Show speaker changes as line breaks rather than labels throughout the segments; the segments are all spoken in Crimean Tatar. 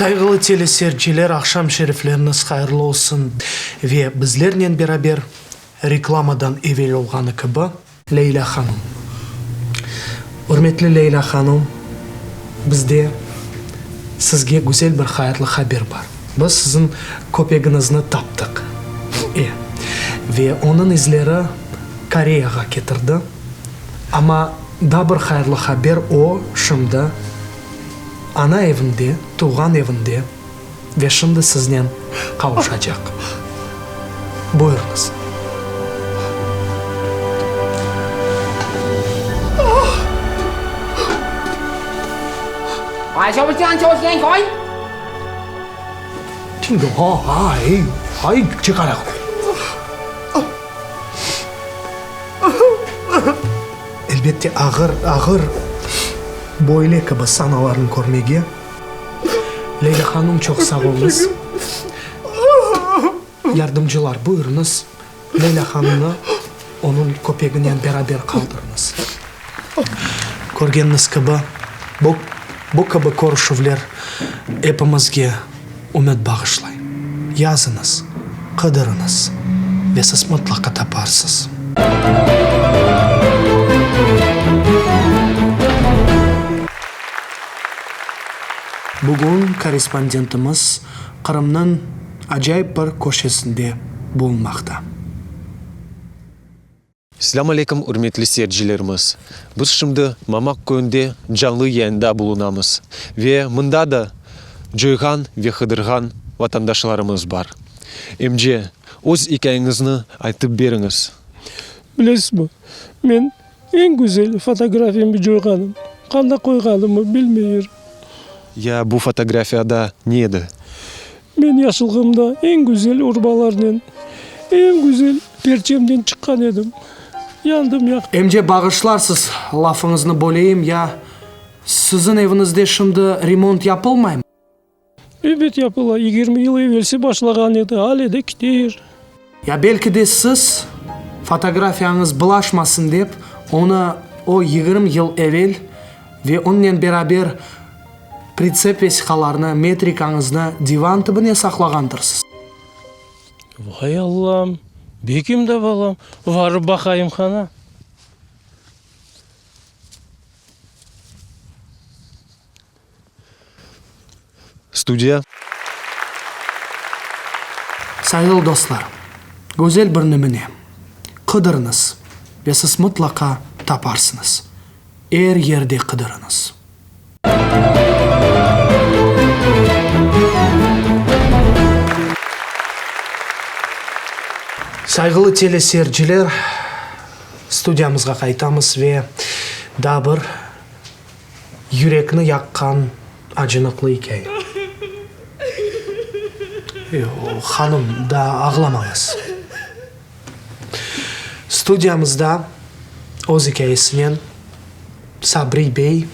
Sayğılı teleseyirciler, aqşam şerifleriñiz hayırlı olsun! Ve bizlernen beraber reklamadan evel olğanı kibi, Leylâ hanım. Ürmetli Leylâ hanım, bizde sizge güzel bir hayırlı haber bar. Biz siziñ köpegiñizni taptıq. E, ve onıñ izleri Koreyağa ketirdi. Amma daa bir hayırlı haber, o, şimdi ana evinde, tuvğan evinde ve şimdi siznen qavuşacaq. Buyurıñız. Elbette, ağır, ağır böyle kibi sanalarnı körmege. Leyla hanım, çoq sağ oluñız. Yardımcılar, buyurıñız, Leyla hanımnı onıñ köpeginen beraber qaldırıñız. Körgeniñiz kibi, bu, bu kibi körüşüvler epimizge ümüt bağışlay. Yazıñız, qıdırıñız ve siz mıtlaqa taparsız. Bugün korrespondentimiz Qırımnıñ acayip bir köşesinde bulunmaqta.
Selâm aleyküm, ürmetli seyircilerimiz! Biz şimdi Mamaq köyünde canlı yayında bulunamız ve mında da coyğan ve qıdırğan vatandaşlarımız bar. Emce, öz ikâyeñizni aytıp beriñiz.
Bilesizmi, men Eñ güzel fotografiyamı coyğanım, qanda qoyğanımı bilmeyim.
Ya bu fotografiyada ne edi?
Men yaşlığımda eñ güzel urbalarnen, eñ güzel perçemnen çıqqan edim. Yandım, yaqtım.
Emce, bağışlarsız, lafıñıznı böleyim, ya siziñ eviñizde şimdi remont yapılmaymı?
Ebet yapıla, 20 yıl evelsi başlağan edi, ale de kiteyir.
Ya belki de siz, fotografiyañız bılaşmasın dep, onı o 20 yıl evel ve onnen beraber pritsep vesiqalarını, metrikañıznı divan tübüne saqlağandırsız?
Vay Allam, bekim de balam, varıp baqayım qana.
Studiya.
Sayğılı dostlar, güzel bir nümüne. Qıdırıñız ve siz mıtlaqa taparsıñız. Er yerde qıdırıñız. Sayğılı teleseyirciler, studiyamızğa qaytamız ve daa bir Yürekni yaqqan acınıqlı ikâye. Yoq, hanım, daa ağlamañız. Studiyamızda öz ikâyesinen Sabri bey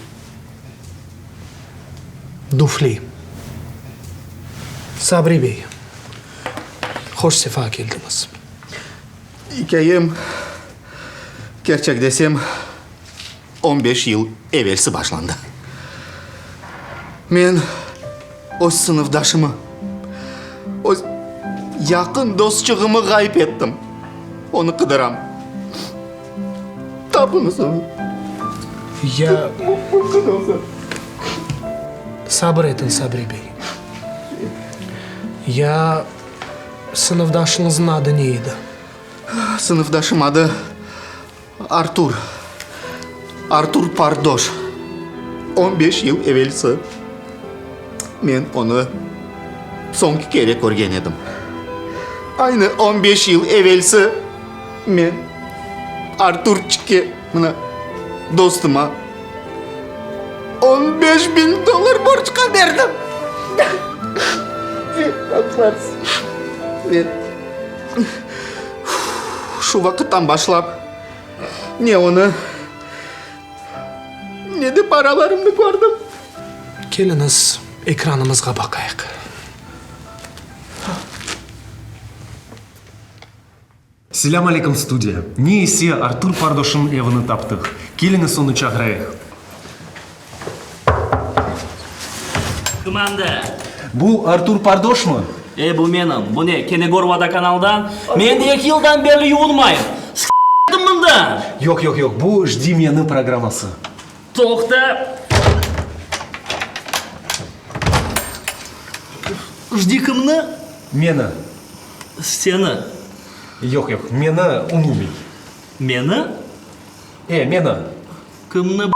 Dufli. Sabri bey, hoş sefa keldiñiz.
İkâyem, kerçek desem, On beş yıl evelsi başlandı. Men öz sınıfdaşımı, öz yaqın dostçığımı ğayıp ettim. Onı qıdıram. Tapıñız onı.
Ya.
Mümkün olsa.
Sabır etiñ, Sabri bey. Ya sınıfdaşıñıznıñ adı ne edi?
Sınıfdaşım adı Artur, Artur Pardoş. On beş yıl evelsi men onı soñki kere körgen edim. Aynı on beş yıl evelsi men Arturçikke, mına, dostuma, 15000 dollar borcqa berdim. Ve Şu vaqıttan başlap ne onı, ne de paralarımnı kördim.
Keliñiz, ekranımızğa baqayıq.
Selâm aleyküm, studiya. Ne ise, Artur Pardoşnıñ evini taptıq. Keliñiz, onı çağırayıq.
Kim anda?
Bu Artur Pardoşmı?
E, bu menim. Bu ne, kene Gorvodokanaldan? Men eki yıldan berli yuvunmayım. S**tim mından!
Yoq, yoq, yoq, bu Jdi meni programması.
Toqta! Jdi kimni?
Meni.
Seni.
Yoq, yoq, meni umumiy.
Meni?
E, meni.
Kimni, b***?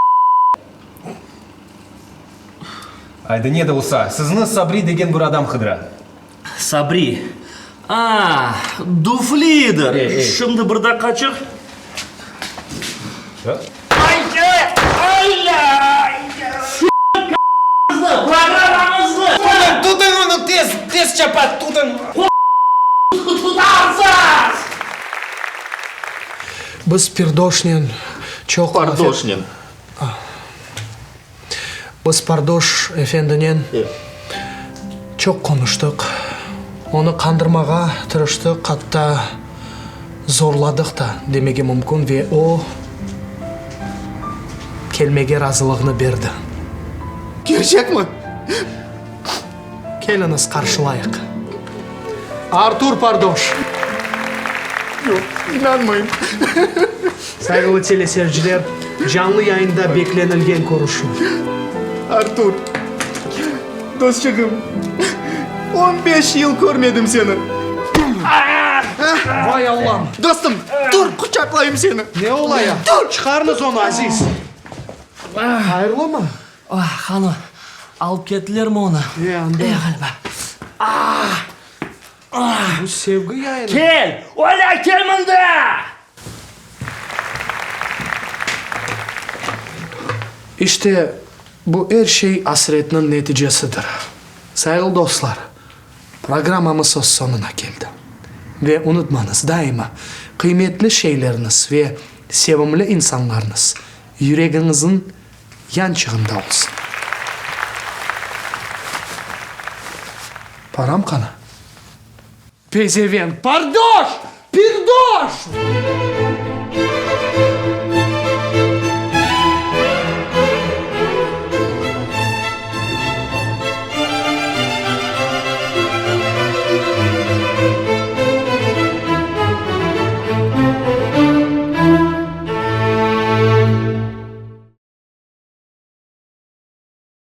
Aydı, ne de olsa, sizni Sabri degen bir adam qıdıra.
Sabri. A, duflidir.
Ey, ey.
Şimdi bir daqqaçıq. Programmamıznı!
Tutıñ onı tez, tez çapat, tutıñ!
Tutarsız!
Biz Pirdoşnen çoq
Pardoşnen.
Biz Pardoş efendinen çoq qonuştıq, onı qandırmağa tırıştıq, atta zorladıq da demege mümkün, ve o, kelmege razılığını berdi.
Kerçekmi?
Keliñiz, qarşılayıq. Artur Pardoş!
Yoq, inanmayım.
Sayğılı teleseyirciler, canlı yayında beklenilgen körüşüv.
Artur, dostçığım, on beş yıl körmedim seni.
Vay Allam!
Dostum, tur, quçaqlayım seni.
Ne ola ya? Çıqarıñız onı, Aziz! Hayırlımı?
Ah, qani, alıp kettilermi onı?
E, anda.
E, ğaliba.
Bu sevgi yayını.
Kel! Olâ, kel mında!
İşte, bu er şey asretniñ neticesidir. Sayğılı dostlar, programmamız öz soñuna keldi. Ve unutmañız, daima qıymetli şeyleriniz ve sevimli insanlarıñız yüregiñizniñ yançığında olsun. Param qana? Pezevenk! Pardoş! Pirdoş!